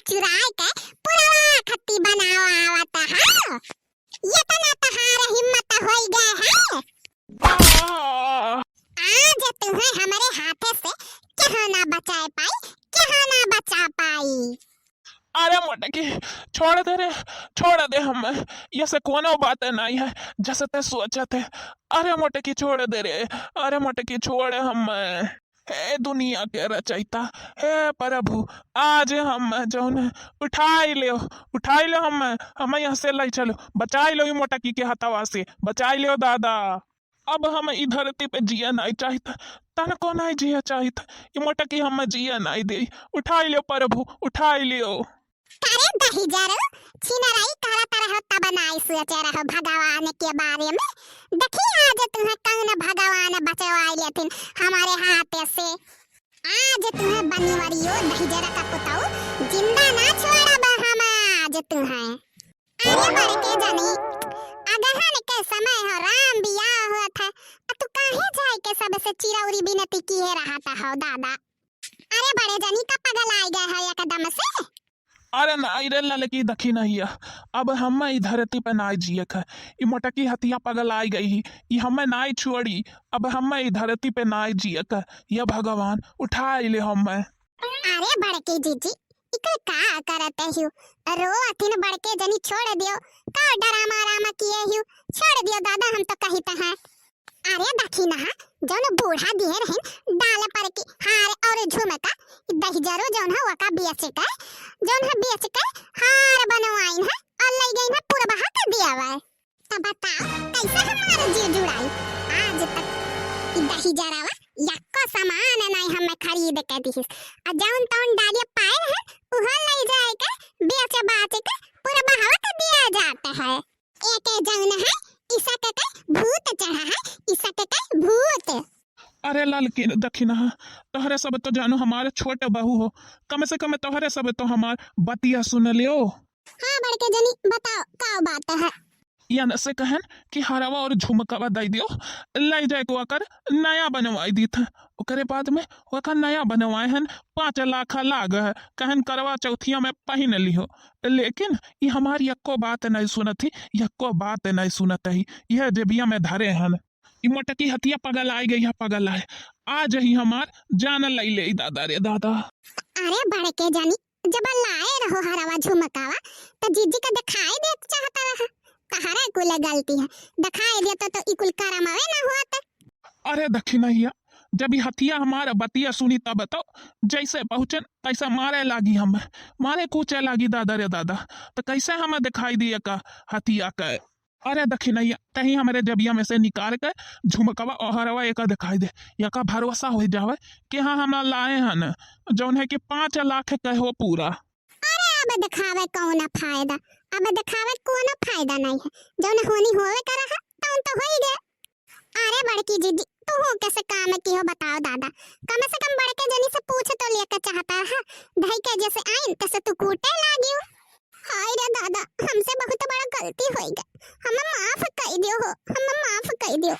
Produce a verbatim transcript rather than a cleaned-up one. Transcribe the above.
चुराए के पुरवा खत्ती बनावा आवत है। इतना तहार हिम्मत होई गए है। आज तुम्हें हमारे हाथे से केहू ना बचाए पाई, केहू ना बचा पाई। अरे मोटकी, छोड़ दे रे, छोड़ दे हमें। ये से कोनो बात नहीं है, जैसे ते सोचत है। अरे मोटकी, छोड़ दे रे, अरे मोटकी, छोड़ हमें। हे दुनिया के रचयिता, हे प्रभु, आज हम जौन उठाई लेव, उठाई लेव हम, हम यहाँ से लाई चलो, बचाई लेव ई मोटकी के हथवा से, बचाई लेव दादा। अब हम ई धरती पे जिया नाई चाहित, तनको नाई जिया चाहित, ई मोटकी हम जिया नाई दे, उठाई लेव प्रभु, उठाई लेव। का रे दहिजरू, छिनराई करत रहो तब नाई सोचे रहो भगवान के बारे में। देखी आज तुम्हें कौन भगवान बचवाई लेथिन हमारे हाथे से। आज तुम्हें बनिवरियो दहिजरा का पुताऊ जिंदा ना छोड़ब हम आज तुम्हें। अरे बड़के जनी, अगहन के समय हो, राम बियाह होत है, आ तू काहे जाए के सबसे चिरौरी बिनती किए रहत हो दादा? अरे बड़े जनी का पगल आइ गए है एकदम से? अरे नाई रे ललकी दखिनहिया, अब हम ई धरती पे नाई जियक है। ई मोटकी हथिया पगल आइ गई ही, ई हमें नाई छोड़ी। अब हम ई धरती पे नाई जियक है। ये भगवान, उठाई ले हमें। अरे बड़की जीजी, इकर का करत हियो? रो अथिन बड़के जनी, छोड़ दियो। का डरामा रामा किए हियो? छोड़ दियो दादा, हम तो कहित हैं। अरे दखिनहा, जौन बूढ़ा दिए रहिन डाल पर की हार और झुमका, दहिजरो जौन है वका बेच के, जौन है बेच के हार बनवाइन है और ले गइन है पुरबहा के दियावे। तब बताओ कैसे हमार जीव जुड़ाई? आज तक ई दहिजरवा यक्को सामान नाई हमें खरीद के दिहिस, आ जौन तौन डालिया पाए है उहो ले जाए के बेच बाच के पुरबहवा के दिया जात है। एके जौन है, इसक के भूत चढ़ा है, इसक के भूत। अरे ललकी दखिनहा, तोहरे सब तो जानो हमार छोट बहू हो, कम से कम तोहरे सब तो हमार बतिया सुन लियो। हाँ बड़के जनी, बताओ का बात है? यन से कहन कि हरवा और झुमकवा दे दियो, ले जाए को ओकर नया बनवाई दीत है। ओकरे बाद में ओकर नया बनवाए हन, पाँच लाख लाग है, कहन करवा चौथिया में पहिन लिहो। लेकिन ई हमार यक्को बात नहीं सुनत ही, यक्को बात नहीं सुनत ही। यह जेबिया में धरे हन। ई मोटकी हथिया पगल आइ गई है, पगल आए। आज ही हमार जान लई ले दादा रे दादा। अरे बड़के जानी, जब लाए रहो हरवा झुमकावा, त जीजी का दिखाई देत चाहत रहा। तहरा कुल गलती है, दिखाई देत तो ई कुल करमवे ना होत। अरे दखिनहिया, जब ई हथिया हमार बतिया सुनी तब तो जैसे पहुँचन तैसे मारे लागी हम, मारे कूचे लागी दादा रे दादा। त कैसे हम दिखाई दिए का हथिया के? अरे दखिनहिया, तही हमरे जबिया में से निकाल के झुमकवा ओहरवा एका दिखाई दे, एका भरोसा हो जावे कि हाँ हम लाए हन, जौन है कि पाँच लाख के हो पूरा। अरे अब दिखावे कौन फायदा, अब दिखावे कौन फायदा नहीं है, जौन होनी होवे का रहा तौन तो होई गए। अरे बड़की जीजी, तू हो कैसे काम की हो बताओ दादा, कम से कम बड़के जनी से पूछ तो लिया के चाहता है, धई के जैसे आइन तैसे तू कूटे लागियो। हाय रे दादा, हमसे बहुत बड़ा गलती होई गए, हम माफ कर दियो हो, हम माफ कर दियो।